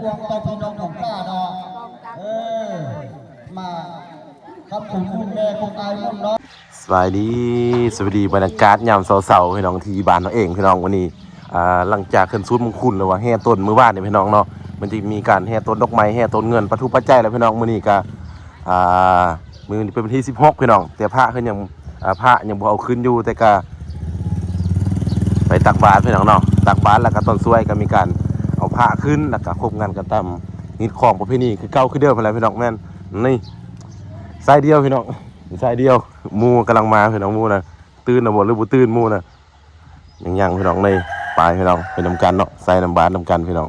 ຂອງເຈົ້າພີ່ນ້ອງຂອງຂ້າເນາະ ເອີ ມາຂອບຄຸນຄຸນແມ່ຂອງອ້າຍໝຸ່ນເນາະ. ສະບາຍດີ ສະບາຍດີ ບັນຍາກາດຍາມເຊົ້າໆ ພີ່ນ້ອງ ທີ່ບ້ານເຮົາເອງ ພີ່ນ້ອງ. ມື້ນີ້ ອ່າ ຫຼັງຈາກຂຶ້ນສູດມົງຄຸນ ຫຼືວ່າແຫ່ຕົ້ນມື້ວານນີ້ ພີ່ນ້ອງເນາະ ມັນຈະມີການແຫ່ຕົ້ນດອກໄມ້ ແຫ່ຕົ້ນເງິນ ປະທຸປັດໄຈແລ້ວ ພີ່ນ້ອງ. ມື້ນີ້ກະ ອ່າ ມື້ນີ້ເປັນວັນທີສິບຫົກ ພີ່ນ້ອງ ແຕ່ພະເພິ່ນຍັງ ອ່າ ພະຍັງບໍ່ເອົາຂຶ້ນຢູ່ ແຕ່ກະໄປຕັກບາດ ພີ່ນ້ອງເນາະ ຕັກບາດ ແລ້ວກະຕອນສວຍກະມີການເອົາພະຂຶ້ນ ແລ້ວກະຄົບງັນກັນຕາມຮີດຄອງປະເພນີຄືເກົ່າຄືເດີມຫັ້ນແຫຼະ ພີ່ນ້ອງ. ແມ່ນ ນີ້ ຊາຍດຽວ ພີ່ນ້ອງ ຊາຍດຽວ. ໝູ່ກຳລັງມາ ພີ່ນ້ອງ. ໝູ່ນະຕື່ນແລ້ວບໍ່ ຫຼືບໍ່ຕື່ນໝູ່ນະ? ຍັງໆ ພີ່ນ້ອງເອີຍ. ໄປ ພີ່ນ້ອງ ໄປນຳກັນເນາະ ໃສ່ນ້ຳບາດນຳກັນ ພີ່ນ້ອງ.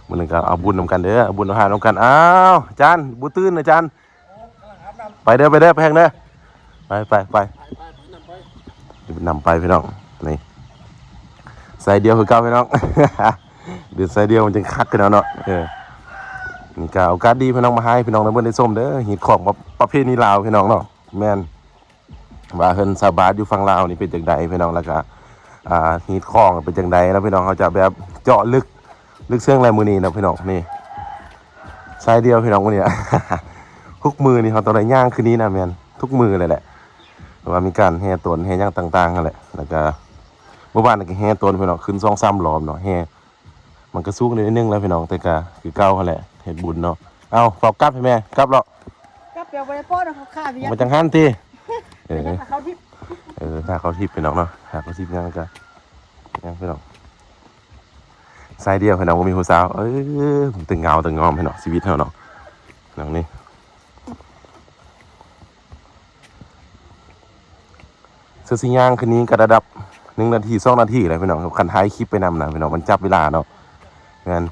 ມື້ນີ້ກະເອົາບຸນນຳກັນເດີ ເອົາບຸນເອົາຫານຳກັນ. ອ້າວ ຈານ ບໍ່ຕື່ນນະຈານ. ໄປເດີ ໄປເດີ ໄປແຮງເດີ ໄປ ໄປ ໄປ ນຳໄປ ພີ່ນ້ອງ. ນີ້ ຊາຍດຽວຄືເກົ່າ ພີ່ນ້ອງ ເດີນຊາຍດຽວມັນຈຶ່ງຄັກຂຶ້ນເນາະ. ເອີ ນີ້ກະໂອກາດດີ ພີ່ນ້ອງ ມາໃຫ້ພີ່ນ້ອງໄດ້ເບິ່ງໄດ້ຊົມເດີ ຮີດຄອງປະ ປະເພນີລາວ ພີ່ນ້ອງເນາະ. ແມ່ນ ວ່າເຮືອນຊາວບ້ານຢູ່ຝັ່ງລາວນີ້ເປັນຈັ່ງໃດ ພີ່ນ້ອງ ແລ້ວກະ ອ່າ ຮີດຄອງເປັນຈັ່ງໃດເນາະ ພີ່ນ້ອງ. ເຮົາຈະແບບເຈາະເລິກ ເລິກເຊິ່ງແຫຼະມື້ນີ້ເນາະ ພີ່ນ້ອງ. ນີ້ ຊາຍດຽວ ພີ່ນ້ອງ ມື້ນີ້ ທຸກມື້ນີ້ເຮົາຕ້ອງໄດ້ຍ່າງຄືນີ້ນະ ແມ່ນ ທຸກມື້ເລີຍແຫຼະ ເພາະວ່າມີການແຫ່ຕົນແຫ່ຫຍັງຕ່າງໆຫັ້ນແຫຼະ. ແລ້ວກະມື້ວານນີ້ກະແຫ່ຕົນ ພີ່ນ້ອງ ຂຶ້ນສອງສາມລອບເນາະ ແຫ່ ມັນກະສູງໜ້ອຍໜຶ່ງແຫຼະ ພີ່ນ້ອງ ແຕ່ກະຄືເກົ່າຫັ້ນແຫຼະ ເຮັດບຸນເນາະ. ເອົາ ເຝົ້າກັບໃຫ້ແມ່ ກັບແລ້ວ ກັບແລ້ວບໍ່ໄດ້ປ້ອນ ເຂົາຂ້າວຽກ ມາຈັ່ງຫັ້ນຕິ. ເອີ ເຂົາທິບ ເອີ ຖ້າເຂົາທິບ ພີ່ນ້ອງເນາະ ຖ້າເຂົາທິບຫຍັງກະຍັງ ພີ່ນ້ອງ. ຊາຍດຽວ ພີ່ນ້ອງ ບໍ່ມີຜູ້ສາວ ເອີ ແຕ່ເຫງົາແຕ່ງອມ ພີ່ນ້ອງ ຊີວິດເຮົາເນາະ ນ້ອງນີ້. ເຊິ່ງຊິຍ່າງຂຶ້ນນີ້ກະລະດັບໜຶ່ງນາທີ ສອງນາທີແຫຼະ ພີ່ນ້ອງ ຄັນຖ່າຍຄລິບໄປນຳນະ ພີ່ນ້ອງ ມັນຈັບເວລາເນາະ. ແມ່ນ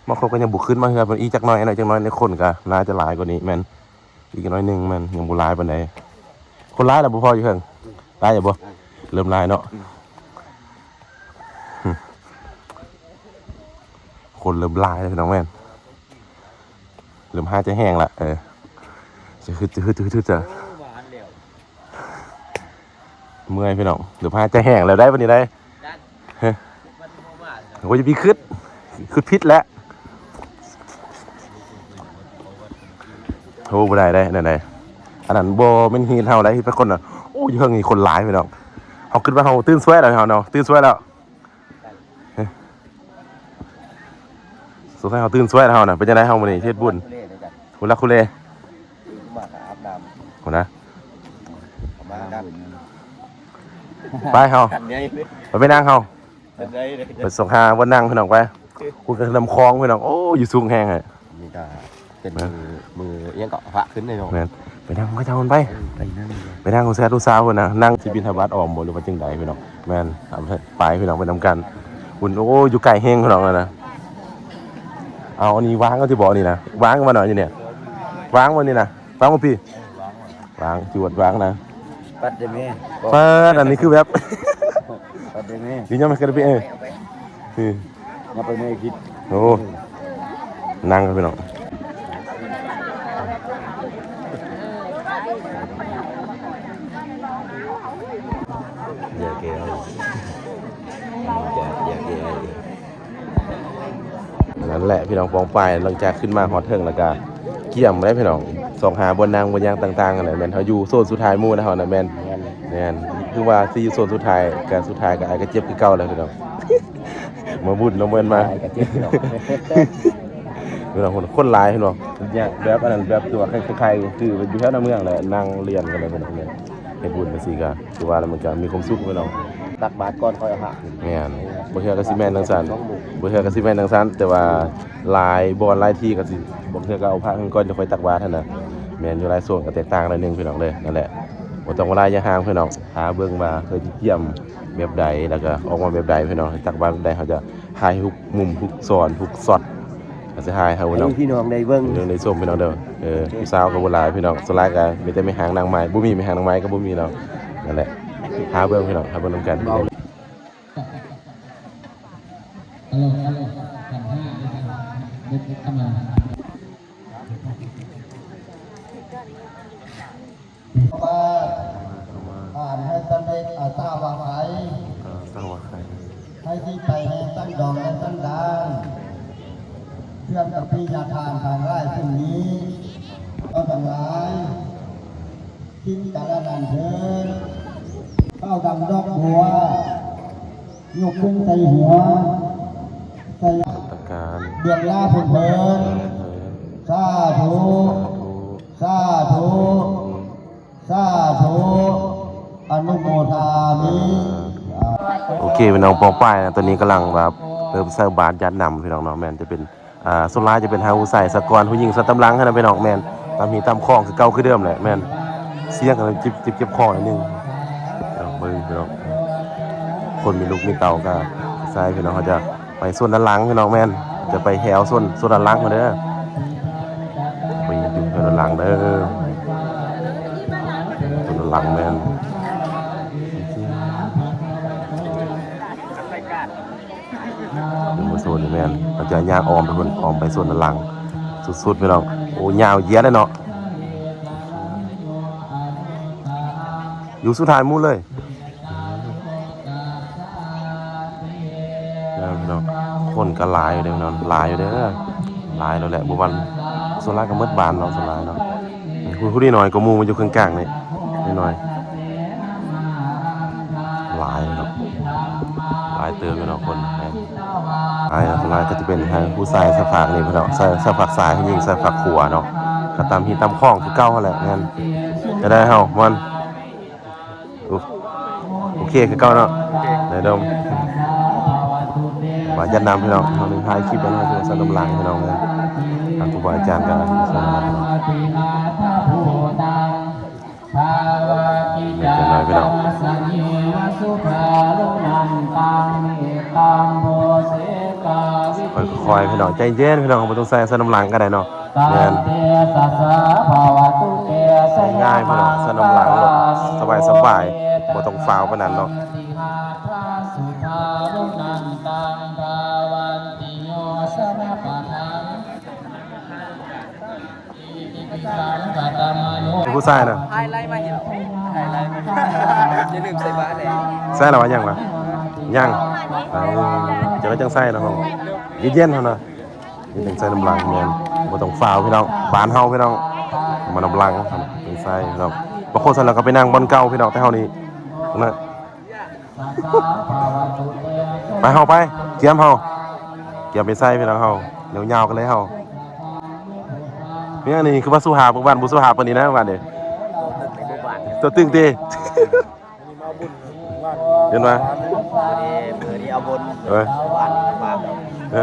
ບາງຄົນກະຍັງບໍ່ຂຶ້ນມາເຮືອນ ອີກຈັກໜ້ອຍເນາະ ຈັກໜ້ອຍຄົນກະໜ້າຈະຫຼາຍກວ່ານີ້. ແມ່ນ ອີກໜ້ອຍໜຶ່ງ ແມ່ນ ຍັງບໍ່ຫຼາຍປານໃດ. ຄົນຫຼາຍແລ້ວບໍ່ພໍຢູ່ເທິງ ຫຼາຍຢູ່ບໍ່? ເລີ່ມຫຼາຍເນາະ ຄົນເລີ່ມຫຼາຍແລ້ວ ພີ່ນ້ອງ. ແມ່ນ ເລີ່ມຫາຍໃຈແຮງລະ ເອີ ຈະຮຶດ ຈະຮຶດ ຈະຮຶດ ຈະ ເມື່ອຍ ພີ່ນ້ອງ ເລີ່ມຫາຍໃຈແຮງແລ້ວໄດ໋ ບັດນີ້ໄດ໋. ໂອ້ຍ ຢ່າໄປຄຶດ ຄຶດຜິດແຫຼະ. ໂອ້ ບໍ່ໄດ້ໄດ໋ ອັນນັ້ນໄດ໋ ອັນນັ້ນບໍ່ແມ່ນຮີດເຮົາໄດ໋ ຮີດໄປຄົນນະ. ໂອ້ ຢູ່ເທິງນີ້ຄົນຫຼາຍ ພີ່ນ້ອງ. ເຮົາຄິດວ່າເຮົາຕື່ນສວຍແລ້ວ ເຮົາເນາະ ຕື່ນສວຍແລ້ວ. ສົງໄສເຮົາຕື່ນສວຍແລ້ວເຮົານະ. ເປັນຈັ່ງໃດເຮົາມື້ນີ້ເຮັດບຸນ? ທຸລັກທຸເລ ມາອາບນ້ຳ ພຸ້ນນະ ມາອາບນ້ຳ ໄປເຮົາ ໄປ ໄປນັ່ງເຮົາ ໄປຊອກຫາບ່ອນນັ່ງ ພີ່ນ້ອງ. ໄປ ພຸ້ນກະນ້ຳຂອງ ພີ່ນ້ອງ. ໂອ້ ຢູ່ສູງແຮງ ນີ້ກະເປັນມື້ ມື້ຫຍັງເກາະ ພະຂຶ້ນເດ້ເນາະ. ແມ່ນ ໄປນັ່ງເຂົາເຈົ້າພຸ້ນໄປ ໄປນັ່ງ ໄປນັ່ງຂອງແຊດລູກສາວພຸ້ນນະ ນັ່ງຊິບິນທະບາດອ້ອມບໍ່ ຫຼືວ່າຈັ່ງໃດ ພີ່ນ້ອງ. ແມ່ນ ເອົາໄປ ພີ່ນ້ອງ ໄປນຳກັນພຸ້ນ. ໂອ້ ຢູ່ໄກແຮງ ພີ່ນ້ອງ ນະ. ເອົາ ອັນນີ້ວາງເອົາຕິບໍ່ ອັນນີ້ນະ ວາງບໍ່ເນາະ ຢູ່ນີ້ ວາງບໍ່ນີ້ນະ ວາງບໍ່ພີ່? ວາງ ຈວດວາງນະ ປັດໄດ້ແມ່ ປັດ ອັນນີ້ຄືແບບ ປັດໄດ້ແມ່ ນີ້ຍັງບໍ່ເຄີຍໄດ້ໄປ ເອີ ຍັງໄປແມ່ຜິດ. ໂອ້ ນັ່ງ ພີ່ນ້ອງ ແຍກແກ້ວ ແຍກແກ້ວ. ນັ້ນແຫຼະ ພີ່ນ້ອງ ປ້ອງປາຍ ຫຼັງຈາກຂຶ້ນມາຮອດເທິງແລ້ວກະກຽມແລ້ວ ພີ່ນ້ອງ ຊອກຫາບ່ອນນັ່ງບ່ອນຫຍັງຕ່າງໆຫັ້ນແຫຼະ. ແມ່ນເຮົາຢູ່ໂຊນສຸດທ້າຍໝູ່ນະ ເຮົານະ. ແມ່ນ ແມ່ນ ແມ່ນ ຄືວ່າຊິຢູ່ໂຊນສຸດທ້າຍ ກະສຸດທ້າຍກະ ອາຍກະເຈັບຄືເກົ່າແຫຼະ ພີ່ນ້ອງ. ມາບຸນເນາະ ແມ່ນມາ ອາຍກະເຈັບ ພີ່ນ້ອງ ພີ່ນ້ອງ ຄົນຫຼາຍ ພີ່ນ້ອງ. ແບບອັນນັ້ນ ແບບຕົວໄຄໆ ຄືຢູ່ແຖວໃນເມືອງແຫຼະ ນັ່ງລຽນກັນເລີຍ ພີ່ນ້ອງ. ເຮັດບຸນຈັ່ງຊີ້ກະຄືວ່າແລ້ວມັນກະມີຄວາມສຸກ ພີ່ນ້ອງ. ຕັກບາດກ່ອນຄ່ອຍເອົາພະຂຶ້ນ. ແມ່ນ ບາງເທື່ອກະຊິແມ່ນຈັ່ງຊັ້ນ ບາງເທື່ອກະຊິແມ່ນຈັ່ງຊັ້ນ ແຕ່ວ່າຫຼາຍບ່ອນຫຼາຍທີ່ກະຊິ ບາງເທື່ອກະເອົາພະຂຶ້ນກ່ອນ ຈັ່ງຄ່ອຍຕັກບາດຫັ້ນນະ. ແມ່ນ ຢູ່ຫຼາຍໂຊນກະແຕກຕ່າງໜ້ອຍໜຶ່ງ ພີ່ນ້ອງເດີ. ນັ້ນແຫຼະ ບໍ່ຕ້ອງວ່າຫຼາຍຢ່າຫ່າງ ພີ່ນ້ອງ. ຖ້າເບິ່ງວ່າເຂົາຊິກຽມແບບໃດ ແລ້ວກະອອກມາແບບໃດ ພີ່ນ້ອງ ຕັກບາດແບບໃດ ເຮົາຈະຖ່າຍທຸກມຸມ ທຸກຊອນ ທຸກຊັອດ ກະຊິຖ່າຍໃຫ້ພີ່ນ້ອງ ໃຫ້ພີ່ນ້ອງໄດ້ເບິ່ງ ພີ່ນ້ອງໄດ້ຊົມ ພີ່ນ້ອງເດີ. ເອີ ຜູ້ສາວກະບໍ່ຫຼາຍ ພີ່ນ້ອງ ສ່ວນຫຼາຍກະມີແຕ່ແມ່ຮ້າງນາງໄມ້ ບໍ່ມີແມ່ຮ້າງນາງໄມ້ກະບໍ່ມີເນາະ. ນັ້ນແຫຼະ ຖ້າເບິ່ງ ພີ່ນ້ອງ ຖ້າເບິ່ງນຳກັນ. ອ່ານໃຫ້ສຳເລັດ ອາສາວາໄຄ ອາສາວາໄຄ ໃຫ້ ທີ່ໄປແຫ່ຕັ້ງດອງແລະຕັ້ງດານ ເຄື່ອງກະປິຍາທານທັງຫຼາຍເຊັ່ນນີ້ ເຮົາທັງຫຼາຍ ກິນກາລະນັນເທີນ ເອົາດຳດອກບົວ ຍົກຂຶ້ນໃສ່ຫົວ ໃສ່ ຕະການ ເບື້ອງໜ້າເພິ່ນເພິ່ນ ສາທຸ ສາທຸ ສາທຸ ອະນຸໂມທາມິ ໂອເຄ ພີ່ນ້ອງ ປ້ອງປາຍນະ ຕອນນີ້ກຳລັງແບບເລີ່ມໃສ່ບາດຢາດນ້ຳ ພີ່ນ້ອງເນາະ ແມ່ນຈະເປັນ ອ່າ ສ່ວນຫຼາຍຈະເປັນຫາຜູ້ຊາຍສາກ່ອນ ຜູ້ຍິງໃສ່ຕາມຫຼັງຫັ້ນນະ ພີ່ນ້ອງ ແມ່ນ ຕາມຮີຕາມຄອງຄືເກົ່າຄືເດີມແຫຼະ ແມ່ນ ສຽງກໍເຈັບ ເຈັບ ເຈັບຄໍໜ້ອຍໜຶ່ງ ເບິ່ງ ພີ່ນ້ອງ ຄົນມີລູກມີເຕົ້າກໍໃສ່ ພີ່ນ້ອງ ເຂົາຈະ ໄປໂຊນດ້ານຫຼັງ ພີ່ນ້ອງ ແມ່ນ ຈະໄປແຖວໂຊນ ໂຊນດ້ານຫຼັງພຸ້ນເດີ ໄປຢູ່ແຖວດ້ານຫຼັງເດີ ໂຊນດ້ານຫຼັງແມ່ນ ເປັນໂຊນນີ້ແມ່ນ ເຂົາຈະຍ່າງອ້ອມໄປພຸ້ນ ອ້ອມໄປໂຊນດ້ານຫຼັງ ສຸດໆ ພີ່ນ້ອງ ໂອ້ ຍາວຢຽດເລີຍເນາະ ຢູ່ສຸດທ້າຍໝູ່ເລີຍ. ເດີພີ່ນ້ອງ ຄົນກໍຫຼາຍຢູ່ເດີພີ່ນ້ອງ ຫຼາຍຢູ່ເດີ ຫຼາຍແລ້ວແຫຼະ ບໍ່ວ່າ ສ່ວນຫຼາຍກໍໝົດບ້ານເນາະ ສ່ວນຫຼາຍເນາະ ຜູ້ ຜູ້ນ້ອຍກວ່າໝູ່ ມາຢູ່ເຄິ່ງກາງນີ້ ນ້ອຍໆ ຫຼາຍເນາະ ຫຼາຍເຕີບຢູ່ເນາະ ຄົນ ຫຼາຍ ສ່ວນຫຼາຍກໍຈະເປັນໃຫ້ຜູ້ຊາຍໃສ່ຟາກນີ້ພີ່ນ້ອງ ໃສ່ ໃສ່ຟາກຊ້າຍ ຜູ້ຍິງໃສ່ຟາກຂວາເນາະ ກໍຕາມຮີຕາມຄອງຄືເກົ່າຫັ້ນແຫຼະ ແມ່ນ ຈະໄດ້ເຮົາມ່ວນ ໂອ ໂອເຄຄືເກົ່າເນາະ ໄດ້ດອມ ວ່າຢາດນ້ຳພີ່ນ້ອງ ເຮົາໄດ້ຖ່າຍຄລິບໄວ້ເນາະ ໃສ່ນ້ຳຫຼັງພີ່ນ້ອງເອີຍ ທາງຄູບາອາຈານກໍໃສ່ນ້ຳຫຼັງພີ່ນ້ອງ ເລັກນ້ອຍພີ່ນ້ອງ ຄ່ອຍໆ ພີ່ນ້ອງ ໃຈເຢັນພີ່ນ້ອງ ບໍ່ຕ້ອງໃສ່ ໃສ່ນ້ຳຫຼັງກໍໄດ້ເນາະ. ແມ່ນ ງ່າຍໆ ພີ່ນ້ອງ ໃສ່ນ້ຳຫຼັງໂລດ ສະບາຍໆ ບໍ່ຕ້ອງຟ້າວປານນັ້ນເນາະ ຜູ້ຊາຍນະ ຖ່າຍໄລ່ມາເຫັນ ຖ່າຍໄລ່ມາເຫັນ ຢ່າລືມໃສ່ບາດເດີ ໃສ່ແລ້ວວ່າຍັງວະ ຍັງ ເອີ ຈັ່ງໃດຈັ່ງໃສ່ເນາະ ເຢັນໆ ເຮົານະ. ນີ້ຕ້ອງໃສ່ນ້ຳຫຼັງແມ່ນ ບໍ່ຕ້ອງຟ້າວພີ່ນ້ອງ ບ້ານເຮົາພີ່ນ້ອງ ມານ້ຳຫຼັງຈັ່ງໃສ່ພີ່ນ້ອງ ບາງຄົນໃສ່ແລ້ວກໍໄປນັ່ງບ່ອນເກົ່າພີ່ນ້ອງ ແຕ່ເຮົານີ້ນະ ໄປເຮົາໄປ ກຽມເຮົາ ກຽມໄປໃສ່ພີ່ນ້ອງເຮົາ ຍາວໆ ກັນເລີຍເຮົາ ແມ່ນ ອັນນີ້ຄືວ່າສຸພາບ ມື້ວານບໍ່ສຸພາບປານນີ້ນະ ມື້ວານນີ້ ຕົວຕຶງຕິ ເຫັນບໍ່ ມື້ນີ້ ມື້ນີ້ເອົາບົນ ເອີ ມື້ວານນີ້ມາແບບ ເອີ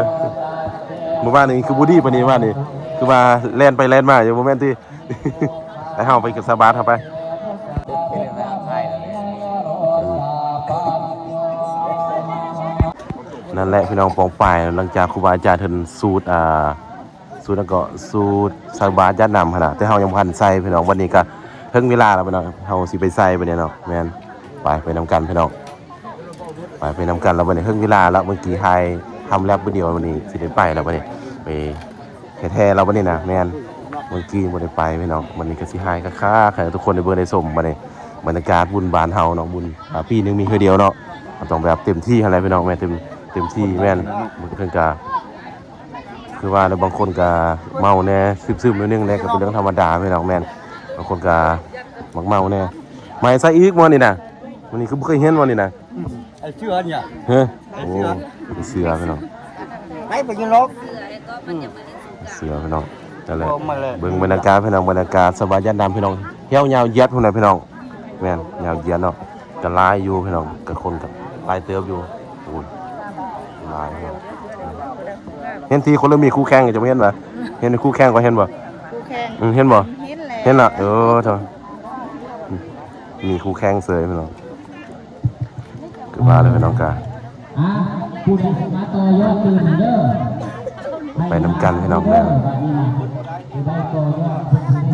ມື້ວານນີ້ຄືບໍ່ດີປານນີ້ ມື້ວານນີ້ຄືວ່າແລ່ນໄປແລ່ນມາຢູ່ ບໍ່ແມ່ນຕິ ໃຫ້ເຮົາໄປກັບຊາວບ້ານເຮົາໄປ ນັ້ນແຫຼະພີ່ນ້ອງ ປອງປາຍ ຫຼັງຈາກຄູບາອາຈານເພິ່ນສູດ ອ່າ ສູດ ແລ້ວກໍສູດໃສ່ບາດຢາດນ້ຳຫັ້ນນະ ແຕ່ເຮົາຍັງບໍ່ທັນໃສ່ພີ່ນ້ອງ ບັດນີ້ກໍເຖິງເວລາແລ້ວພີ່ນ້ອງ ເຮົາຊິໄປໃສ່ບັດນີ້ເນາະ ແມ່ນ ໄປ ໄປນຳກັນພີ່ນ້ອງ ໄປ ໄປນຳກັນແລ້ວບັດນີ້ ເຖິງເວລາແລ້ວ ເມື່ອກີ້ຖ່າຍທຳແລັບມື້ດຽວ ບັດນີ້ຊິໄດ້ໄປແລ້ວບັດນີ້ ໄປແທ້ໆ ແລ້ວບັດນີ້ນະ ແມ່ນ ເມື່ອກີ້ບໍ່ໄດ້ໄປພີ່ນ້ອງ ບັດນີ້ກໍຊິຖ່າຍຄັກໆ ໃຫ້ທຸກຄົນໄດ້ເບິ່ງໄດ້ຊົມບັດນີ້ ບັນຍາກາດບຸນບ້ານເຮົາເນາະ ບຸນ ອ່າ ປີໜຶ່ງມີເທື່ອດຽວເນາະ ກໍຕ້ອງແບບເຕັມທີ່ຫັ້ນແຫຼະພີ່ນ້ອງ ແມ່ນ ເຕັມ ເຕັມທີ່ ແມ່ນ ເພິ່ນກໍ ຄືວ່າແລ້ວ ບາງຄົນກໍເມົາແດ່ ຊຶມໆ ໜ້ອຍໜຶ່ງແດ່ ກໍເປັນເລື່ອງທຳມະດາພີ່ນ້ອງ ແມ່ນ ບາງຄົນກໍມັກເມົາແດ່ ມາໃສ່ອີກບໍ່ນີ້ນະ ມື້ນີ້ຄືບໍ່ເຄີຍເຫັນບໍ່ນີ້ນະ ອືມ ໄອ້ເສືອນີ້ ເຮີ ໄອ້ເສືອ ໂອ້ ໄອ້ເສືອພີ່ນ້ອງ ໄປ ໄປຢູ່ນອກ ອືມ ເສືອພີ່ນ້ອງ ນັ້ນແຫຼະ ເບິ່ງບັນຍາກາດພີ່ນ້ອງ ບັນຍາກາດສະບາຍຢາດນ້ຳພີ່ນ້ອງ ແຖວຍາວຢຽດພຸ້ນນະພີ່ນ້ອງ ແມ່ນ ຍາວຢຽດເນາະ ກໍຫຼາຍຢູ່ພີ່ນ້ອງ ກໍຄົນກໍຫຼາຍເຕີບຢູ່ ໂອ້ຍ ຫຼາຍ ເຫັນທີ່ຄົນລະມີຄູ່ແຂ່ງ ເຈົ້າບໍ່ເຫັນຫວາ ເຫັນຄູ່ແຂ່ງ ຂ້ອຍເຫັນບໍ່ ຄູ່ແຂ່ງ ອືມ ເຫັນບໍ່ ເຫັນແລ້ວ ເຫັນລະ ເອີ ໂທ້ ອືມ ມີຄູ່ແຂ່ງເສີຍພີ່ນ້ອງ ຄືວ່າແລ້ວພີ່ນ້ອງກະ ອ່າ ຜູ້ໃດມາຕໍ່ຍອດຕື່ມເດີ ໄປນຳກັນພີ່ນ້ອງເດີ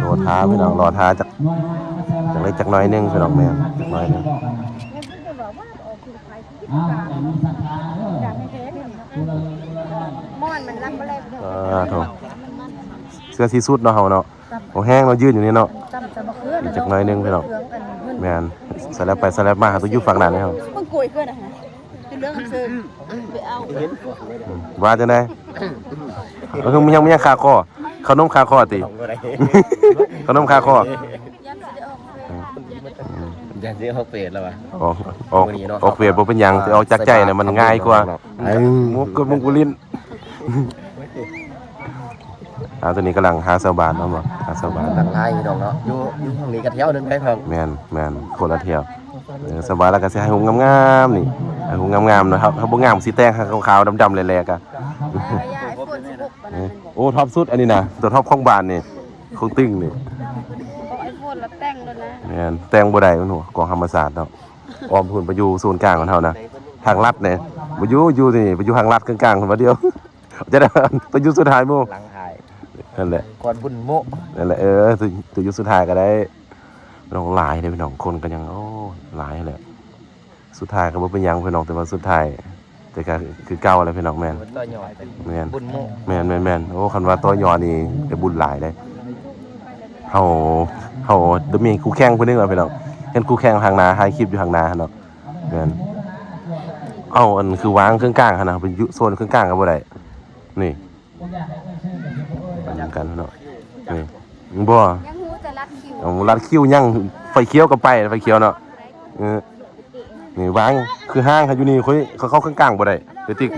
ລໍຖ້າພີ່ນ້ອງ ລໍຖ້າຈັກ ຈັກເລັກຈັກໜ້ອຍໜຶ່ງພີ່ນ້ອງ ແມ່ນ ຈັກໜ້ອຍໜຶ່ງ ອ່າ ແຕ່ມີສັດທາເດີ ໝໍ້ນມັນລັກບໍ່ແລກເດີ ອ່າ ໂທ້ ເສື້ອສີສຸດເນາະ ເຮົາເນາະ ບໍ່ແຮງເນາະ ຢືນຢູ່ນີ້ເນາະ ອີກຈັກໜ້ອຍໜຶ່ງພີ່ນ້ອງ ແມ່ນ ສະແລັບໄປສະແລັບມາ ເຮົາຕ້ອງຢູ່ຝັ່ງນັ້ນເນາະ ມັນໂກຍເກີນນະ ຈົນ ເລື່ອງເຊີນໄປເອົາ ວ່າຈັ່ງໃດ? ເອີ ມີຫຍັງ ມີຫຍັງຄາຄໍ? ເຂົ້າໜົມຄາຄໍຕິ? ເຂົ້າໜົມຄາຄໍ? ຢ້ານຊິໄດ້ອອກເຟສ ອືມ ຢ້ານຊິອອກເຟສແລ້ວວ່າ ອອກ ອອກ ມື້ນີ້ເນາະ ອອກເຟສບໍ່ເປັນຫຍັງ ອາ ຊິອອກຈາກໃຈນະ ມັນງ່າຍກວ່າ ອືມ ມຸກ ມຸກບຸລິນ. ອ່າ ຕອນນີ້ກຳລັງຫາສາວບ້ານເນາະ ຫາສາວບ້ານ ກຳລັງຫາຢູ່ດອກເນາະ ຢູ່ ຢູ່ຫ້ອງນີ້ກໍແຖວໜຶ່ງໄດ໋ ແມ່ນ ແມ່ນ ຄົນລະແຖວ. ເອີ ສາວບ້ານລາວກໍຊິໃຫ້ຫຸ່ມງາມໆ ນີ້ ໃຫ້ຫຸ່ມງາມໆ ເນາະ ເຮົາ ເຮົາບໍ່ງາມ ຊິແຕ່ງໃຫ້ຂາວໆ ດຳໆ ແຫຼະໆ ກະ ເອີ ໂອ້ ທັອບສຸດອັນນີ້ນະ ຕົວທັອບຂອງບ້ານນີ້ ຂອງຕຶ້ງນີ້ ຂອງໄອ້ໂຟນລະແຕ່ງໂລດນະ ແມ່ນ ແຕ່ງບໍ່ໄດ້ ມັນກອງທຳມະຊາດເນາະ ອ້ອມພຸ້ນ ໄປຢູ່ສູນກາງຂອງເຮົານະ ທາງລັດນີ້ ບໍ່ຢູ່ ຢູ່ນີ້ ໄປຢູ່ທາງລັດກາງໆ ພຸ້ນບາດດຽວ. ຈະໄດ້ຕົວຢູ່ສຸດທ້າຍໝູ່ ຫຼັງອ້າຍ ນັ້ນແຫຼະ ກ່ອນບຸນໂມະ ນັ້ນແຫຼະ ເອີ ຕົວ ຕົວຢູ່ສຸດທ້າຍກໍໄດ້. ນ້ອງຫຼາຍເດ້ພີ່ນ້ອງ ຄົນກໍຍັງ ໂອ້ ຫຼາຍແຫຼະ ສຸດທ້າຍກໍບໍ່ເປັນຫຍັງພີ່ນ້ອງ ແຕ່ວ່າສຸດທ້າຍ ແຕ່ກໍຄືເກົ່າແຫຼະພີ່ນ້ອງ ແມ່ນ ແມ່ນ ບຸນໂມະ ແມ່ນໆໆ. ໂອ້ ຄັນວ່າຕໍ່ຍອດນີ້ໄດ້ບຸນຫຼາຍເດ້ ເຮົາ ເຮົາໄດ້ມີຄູ່ແຂ່ງຜູ້ໜຶ່ງແລ້ວພີ່ນ້ອງ ເຫັນຄູ່ແຂ່ງທາງໜ້າ ຖ່າຍຄລິບຢູ່ທາງໜ້າຫັ້ນເນາະ ແມ່ນ ເອົາ ອັນຄືວາງເຄິ່ງກາງຫັ້ນນະ ໄປຢູ່ໂຊນເຄິ່ງກາງກໍບໍ່ໄດ້ ນີ້ ນຳກັນເນາະ ນີ້ ບໍ່ ຍັງຮູ້ແຕ່ລັດຄິວ ເອົາ ລັດຄິວຍັງ ໄຟຂຽວກໍໄປ ໄຟຂຽວເນາະ ເອີ ນີ້ວາງຄືຫ້າງໃຫ້ຢູ່ນີ້ ຂ້ອຍ ຂ້ອຍເຂົ້າເຄິ່ງກາງບໍ່ໄດ້ ເດຕິກ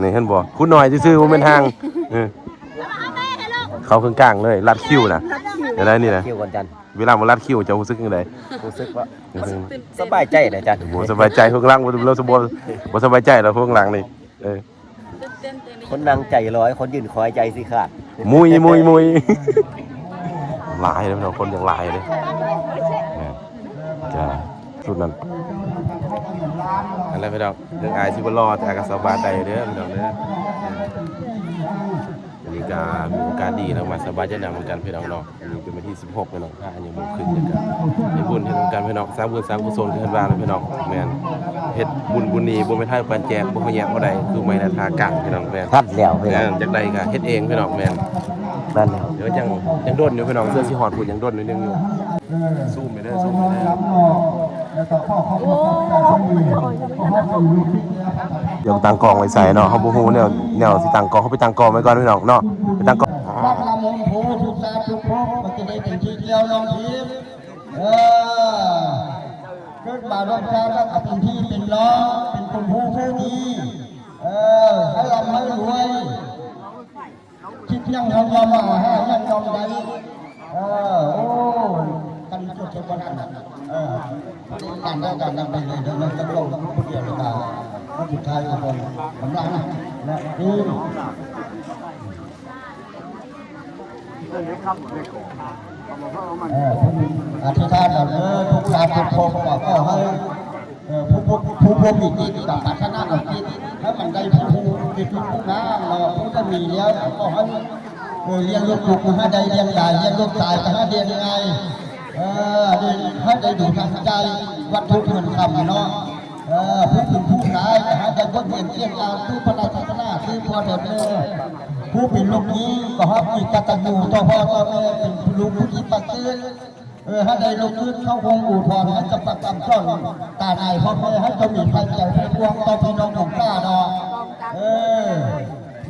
ນີ້ເຫັນບໍ່ ຄຸນໜ້ອຍຊື່ໆ ບໍ່ແມ່ນຫ້າງ ເອີ ເຂົ້າເຄິ່ງກາງເລີຍ ລັດຄິວນະ ໄດ້ນີ້ນະ ຄິວກ່ອນຈັນ ເວລາມາລັດຄິວເຈົ້າຮູ້ສຶກຈັ່ງໃດ? ຮູ້ສຶກວ່າ ສະບາຍໃຈນະຈັນ ບໍ່ສະບາຍໃຈ ຂ້າງຫຼັງບໍ່ ບໍ່ສະບາຍໃຈແລ້ວ ຂ້າງຫຼັງນີ້ ເອີ ຄົນນັ່ງໃຈລອຍ ຄົນຢືນຄອຍໃຈຊິຂາດ ມຸຍ ມຸຍ ມຸຍ ຫຼາຍເດ້ພີ່ນ້ອງ ຄົນຍັງຫຼາຍເດ້ ແມ່ນ ຈ້າ ຊຸດນັ້ນ ອັນນັ້ນພີ່ນ້ອງ ເລື່ອງອາຍຊິບໍ່ຫຼໍ່ ແຕ່ກໍສາມາດໄດ້ເດີພີ່ນ້ອງເດີ ອັນນີ້ກໍມີໂອກາດດີເນາະ ມາສະບາຍໃຈນຳກັນພີ່ນ້ອງເນາະ ອັນນີ້ເປັນວັນທີສິບຫົກພີ່ນ້ອງ ພະຍັງບໍ່ຂຶ້ນ ເຮັດບຸນເຮັດນຳກັນພີ່ນ້ອງ ສ້າງບຸນສ້າງກຸສົນຄືເພິ່ນວ່ານະພີ່ນ້ອງ ແມ່ນ ເຮັດບຸນບຸນນີ້ບໍ່ແມ່ນໃຫ້ປານແຈກ ບໍ່ໃຫ້ແຍກບໍ່ໄດ້ ຄືໄມ້ໜ້າທາກາງພີ່ນ້ອງ ແມ່ນ ຄັດແລ້ວພີ່ນ້ອງ ແມ່ນ ຢາກໄດ້ກໍເຮັດເອງພີ່ນ້ອງ ແມ່ນ ນັ້ນແຫຼະ ດຽວຍັງ ຍັງດົນຢູ່ພີ່ນ້ອງ ເທື່ອຊິຮອດພຸ້ນຍັງດົນໜ້ອຍໜຶ່ງຢູ່ ຊູມໄປເດີ ຊູມໄປເດີ ໂອ້ ດຽວຕັ້ງກ້ອງໄວ້ໃສເນາະ ເຮົາບໍ່ຮູ້ແນວ ແນວຊິຕັ້ງກ້ອງ ເຮົາໄປຕັ້ງກ້ອງໄວ້ກ່ອນພີ່ນ້ອງເນາະ ໄປຕັ້ງກ້ອງ ລັກລະມຸນໂພທຸກຊາດທຸກພົບ ມັນຈະໄດ້ເປັນທີ່ກ່ຽວນ້ອງທີບ ເອີ ເກີດມາລົມຊາດແລ້ວກໍເປັນທີ່ເປັນນ້ອງ ເປັນຄົນຮູ້ຜູ້ດີ ເອີ ໃຫ້ລ່ຳໃຫ້ລວຍ ຄິດຫຍັງເຮົາຍອມມາ ຫາຫຍັງຍອມໄດ້ ເອີ ໂອ້ ກັນຈົດໃສ່ບໍ່ທັນ ເອີ ນີ້ການໄດ້ການນຳໄປເລີຍ ເດີ ເດີ ເດີ ລົງຜູ້ດຽວ ແລ້ວກໍຄົນສຸດທ້າຍກໍເບິ່ງກຳລັງ ແລະ ນີ້ ເອີ ອະທິຖານເອົາເດີ ທຸກຊາດທຸກພົບ ກໍຂໍໃຫ້ ເອີ ຜູ້ ຜູ້ ຜູ້ບໍ່ມີຈິດກໍປາດຖະໜາເອົາຈິດ ໃຫ້ມັນໄດ້ຜູ້ ຜູ້ເຮັດຢູ່ຜູ້ງາມເນາະ ຜູ້ຈະມີແລ້ວກໍຂໍໃຫ້ ເອີ ລ້ຽງລູກໆ ໃຫ້ໄດ້ລ້ຽງຫຼາຍ ລ້ຽງລູກຊາຍກໍໃຫ້ລ້ຽງງ່າຍ ເອີ ໃຫ້ໄດ້ດູທາງໃຈ ວັດຖຸເງິນຄຳເນາະ ເອີ ຜູ້ເປັນຜູ້ຊາຍກໍໃຫ້ໄດ້ບົດຮຽນກ່ຽງອານ ສືບພະລາຊາສະໜາ ສືບພໍ່ແມ່ ຜູ້ເປັນລູກຍິງກໍໃຫ້ມີກະຕັນຍູຕໍ່ພໍ່ຕໍ່ແມ່ ເປັນລູກຜູ້ດີປະເສີດ ເອີ ໃຫ້ໄດ້ລຸກຂຶ້ນເຂົ້າໂຮງອຸທອນ ໃຫ້ຈະປະກຳສອນຕານາຍພໍ່ແມ່ ໃຫ້ເຈົ້າມີໄຟໃຈໄຟພວງຕໍ່ພີ່ນ້ອງຂອງຂ້າເນາະ ເອີ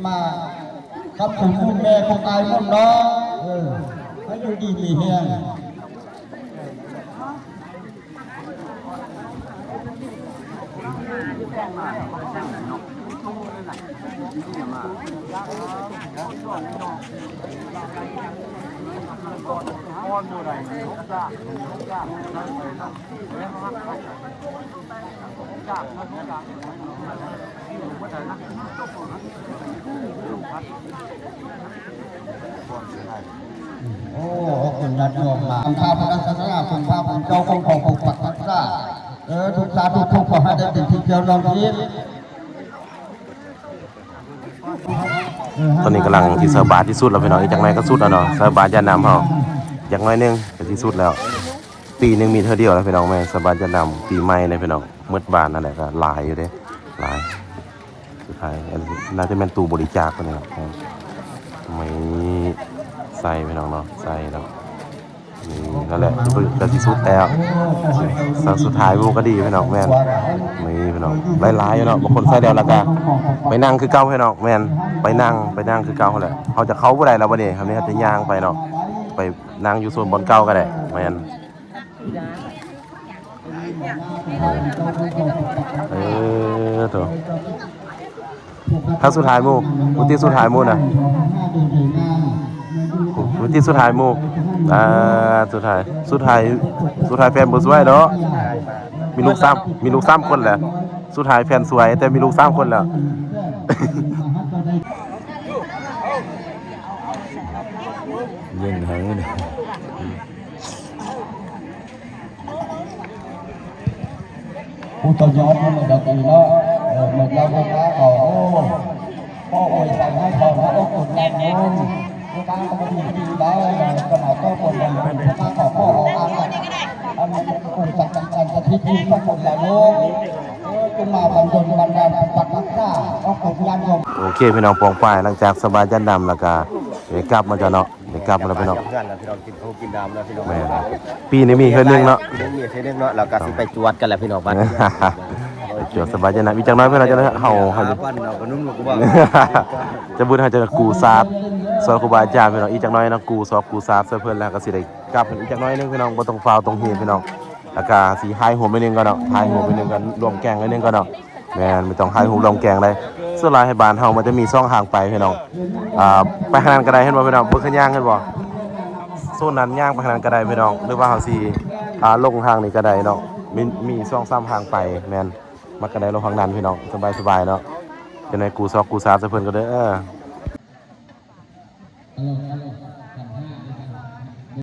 ມາຄຳສົມບູນແມ່ຂອງອ້າຍໝົດເນາະ ເອີ ໃຫ້ຢູ່ດີມີແຮງ. ໂອ້ ຂອບຄຸນຍາດໂຍມຫຼາຍ ທຳພາພຸດທະສາສະໜາ ອົງພະອົງເຈົ້າ ຄຸ້ມຄອງປົກປັກຮັກສາ ເອີ ທຸກຊາດທຸກພົບ ຂໍໃຫ້ໄດ້ເປັນທີ່ກ່ຽວນ້ອງທີບ. ຕອນນີ້ກຳລັງຊິໃສ່ບາດທີ່ສຸດແລ້ວພີ່ນ້ອງ ອີກຈັກໜ້ອຍກໍສຸດແລ້ວເນາະ ໃສ່ບາດຢາດນ້ຳເຮົາ ຈັກໜ້ອຍໜຶ່ງກໍຊິສຸດແລ້ວ ປີໜຶ່ງມີເທື່ອດຽວແລ້ວພີ່ນ້ອງ ແມ່ນໃສ່ບາດຢາດນ້ຳປີໃໝ່ນະພີ່ນ້ອງ ໝົດບ້ານນັ້ນແຫຼະ ກໍຫຼາຍຢູ່ເດ້ ຫຼາຍ ສຸດທ້າຍ ອັນ ໜ້າຈະແມ່ນຕູ້ບໍລິຈາກພຸ້ນແຫຼະ ແມ່ນໃສ່ພີ່ນ້ອງເນາະ ໃສ່ເນາະ ນີ້ ນັ້ນແຫຼະ ກະຊິສຸດແລ້ວ ສາວສຸດທ້າຍໝູ່ກະດີພີ່ນ້ອງ ແມ່ນ ນີ້ພີ່ນ້ອງ ຫຼາຍໆຢູ່ເນາະ ບາງຄົນໃສ່ແລ້ວ ແລ້ວກະໄປນັ່ງຄືເກົ່າພີ່ນ້ອງ ແມ່ນ ໄປນັ່ງ ໄປນັ່ງຄືເກົ່າຫັ້ນແຫຼະ ເຮົາຈະເຂົ້າບໍ່ໄດ້ແລ້ວບັດນີ້ ເຮົານີ້ເຮົາຈະຍ່າງໄປເນາະ ໄປນັ່ງຢູ່ໂຊນບ່ອນເກົ່າກະໄດ້ ແມ່ນ ເອີ ໂທ້ ຖ້າສຸດທ້າຍໝູ່ ຜູ້ຕິດສຸດທ້າຍໝູ່ນະ ຜູ້ຕິດສຸດທ້າຍໝູ່ ອ່າ ສຸດທ້າຍ ສຸດທ້າຍ ສຸດທ້າຍແຟນບໍ່ສວຍດອກ ມີລູກສາມ ມີລູກສາມຄົນແຫຼະ ສຸດທ້າຍແຟນສວຍ ແຕ່ມີລູກສາມຄົນແລ້ວ ເຢັນແຮງເດ. ຜູ້ຕົວຍອດມັນເລີຍດອກອີເນາະ ເອີ ເໝິດລາວເດີນມາກໍ ໂອ້ ກໍອວຍສັນໃຫ້ເຂົາເນາະ ອົບອຸ່ນແນບນຸ່ມ ຜູ້ບ້ານກໍບໍ່ມີທີ່ໄດ້ ກໍມາກໍຄົນລະລຸ້ນ ຜູ້ບ້ານກໍຂໍເອົາອັນ ອັນ ອົງສັກສິດ ອັນສະຖິດຢູ່ກັບຄົນລະລຸ້ນ ເອີ ຈົ່ງມາບັນດົນບັນດານ ປົກປັກຮັກສາ ອົບອຸ່ນຍາດໂຍມ. ໂອເຄ ພີ່ນ້ອງປ້ອງປາຍ ຫຼັງຈາກສະບາຍຈັນດຳ ແລ້ວກະໄດ້ກັບມາເຈົ້າເນາະ. ໄດ້ກັບມາແລ້ວພີ່ນ້ອງ ເຮືອນແລ້ວພີ່ນ້ອງ ກິນເຂົ້າກິນນ້ຳແລ້ວພີ່ນ້ອງ ແມ່ນ ປີນີ້ມີເທື່ອໜຶ່ງເນາະ ມີເທື່ອໜຶ່ງເນາະ ແລ້ວກໍຊິໄປຈວດກັນແຫຼະພີ່ນ້ອງ ບັດ ໄປຈວດສະບາຍໃຈນຳ ອີກຈັກໜ້ອຍພີ່ນ້ອງ ຈັກໜ້ອຍເຮົາ ເຮົາ ຈະບຸນເຮົາຈະກູ້ສາບຊ່ອຍຄູບາອາຈານພີ່ນ້ອງ ອີກຈັກໜ້ອຍເນາະ ກູ້ຊອກກູ້ສາບຊ່ອຍເພິ່ນ ແລ້ວກໍຊິໄດ້ກັບເພິ່ນອີກຈັກໜ້ອຍໜຶ່ງພີ່ນ້ອງ ບໍ່ຕ້ອງຟ້າວຕ້ອງຮີບພີ່ນ້ອງ ແລ້ວກໍຊິຖ່າຍຮູບໜ້ອຍໜຶ່ງກ່ອນເນາະ ຖ່າຍຮູບໜ້ອຍໜຶ່ງກ່ອນ ລວມແກ້ງໜ້ອຍໜຶ່ງກ່ອນເນາະ. ແມ່ນ ບໍ່ຕ້ອງຖ່າຍຮູບລວມແກ້ງໃດ ສ່ວນຫຼາຍໃຫ້ບ້ານເຮົາມັນຈະມີສອງທາງໄປພີ່ນ້ອງ ອ່າ ໄປທາງນັ້ນກໍໄດ້ ເຫັນບໍ່ພີ່ນ້ອງ ເບິ່ງຄືຍ່າງ ເຫັນບໍ່ ໂຊນນັ້ນຍ່າງໄປທາງນັ້ນກໍໄດ້ພີ່ນ້ອງ ຫຼືວ່າເຮົາຊິ ອ່າ ລົງທາງນີ້ກໍໄດ້ເນາະ ມີ ມີສອງສາມທາງໄປ ແມ່ນ ມັກກໍໄດ້ລົງທາງນັ້ນພີ່ນ້ອງ ສະບາຍໆເນາະ ຈະໄດ້ກູ້ຊອກກູ້ສາບໃສ່ເພິ່ນກໍເດີ.